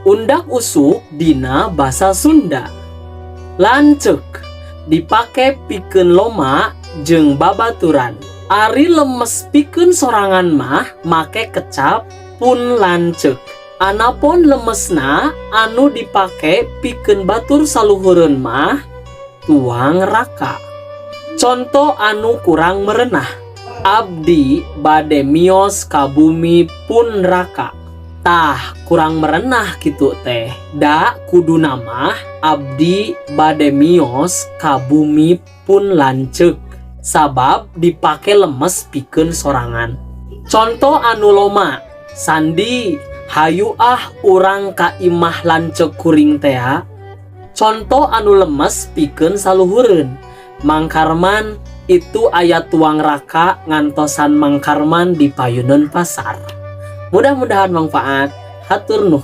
Undak usuk dina basa Sunda. Lanceuk dipake pikeun loma jeung babaturan. Ari lemes pikeun sorangan mah make kecap pun lanceuk. Anapon lemesna anu dipake pikeun batur saluhureun mah tuang raka. Conto anu kurang merenah. Abdi bade mios ka bumi pun raka. Tah, kurang merenah kitu teh. Da kuduna mah abdi bade mios ka bumi pun lanceuk. Sabab dipake lemes pikeun sorangan. Conto anu loma. Sandi, hayu ah urang ka imah lanceuk kuring tea. Conto anu lemes pikeun saluhureun. Mang Karman, itu aya tuang raka ngantosan Mang Karman di payuneun pasar. Mudah-mudahan manfaat. Hatur nuhun.